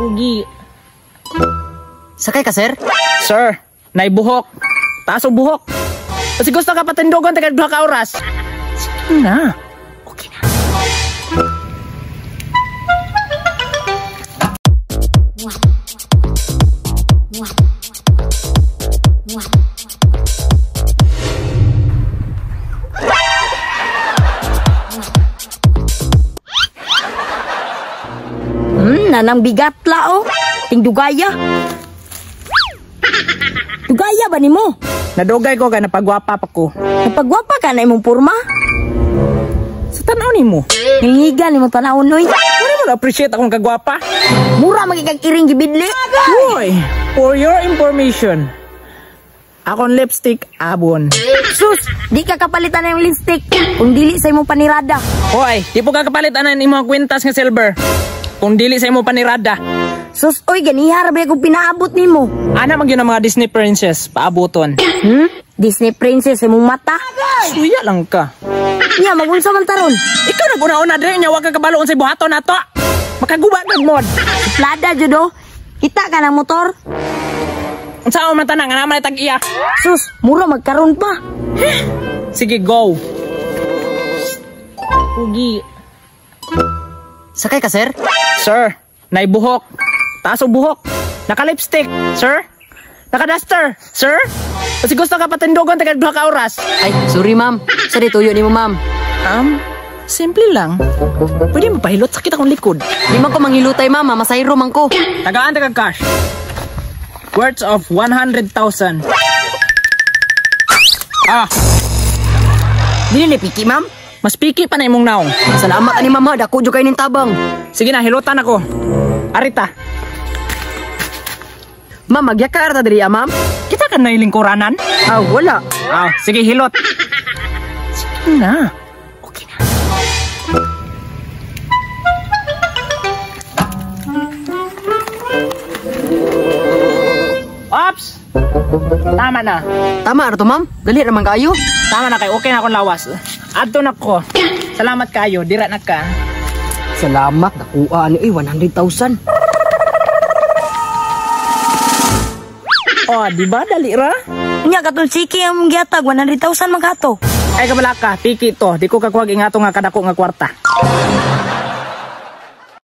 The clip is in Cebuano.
Ugi. Sakay ka, sir? Sir, naibuhok. Taas og buhok. Kasi gusto ka patindogon taga 2 ka oras. Sige na. Okay na. Nanang bigat la oh. Ting dugaya. Dugaya ba nimo? Nadugay ko kay napagwapa pa ko. Napagwapa ka na imong porma? Sa tan-aw nimo. Ngingiga nimo tan-awon oy. Wala mo na-appreciate akong kagwapa. Mura magigag iring gibidli. Hoy, for your information, akong lipstick abon. Sus, di ka kapalitan ng lipstick kung dili sa imong panirada. Hoy, di po ka kapalit anan imong kwintas nga silver kung dili sa imong panirada. Sus, oy, ganiha ra ba akong pinaabot nimo? Ana man gyud ang mga Disney princess paaboton. Disney princess imong mata? Suya lang ka. Nya magunsa man taron? Ikaw nag-una-una diri nya wa ka kabalo unsay buhaton nato. Makaguba kag mod. Suplada jud oh. Kita ka ng motor? Unsa man tanan nga naman tag iya? Sus, mura magkaron pa. Sige, go. Ugi. Sakay ka, sir? Sir, naibuhok. Taas og buhok. Naka-lipstick, sir. Naka-duster, sir. Kasi gusto ka patindogon taga 2 ka oras. Ay, sorry, ma'am. Sa di tuyo nimo, ma'am. Simple lang. Pwede mo pahilot, sakit akong likod. Di man ko manghilutay, ma'am. Masayro man ko. Tagaan taga cash. Worth of 100,000. Ah. Dili ni piki, ma'am. Mas piki pa na imong naong. Salamat ani, ma'am. Dako jud kay ning tabang. Sige na, hilutan ako. Arita. Ma'am, magyaka arta diri, ma'am. Kita ka na ilingkuranan? Ah, wala. Ah, sige, hilot. Sige na. Okay na. Ops! Tama na. Tama ra to, ma'am. Dali ra man kayo. Tama na kay okay na akong lawas. Adto na ko. Salamat kayo, dira na ka. Salamat, nakuha ni 100,000. Oh, di ba dali ra? Nya katong siki ang gihatag 100,000 man kato. Ay kabalaka, piki to. Di ko kakuwag ingato nga kadako nga kwarta.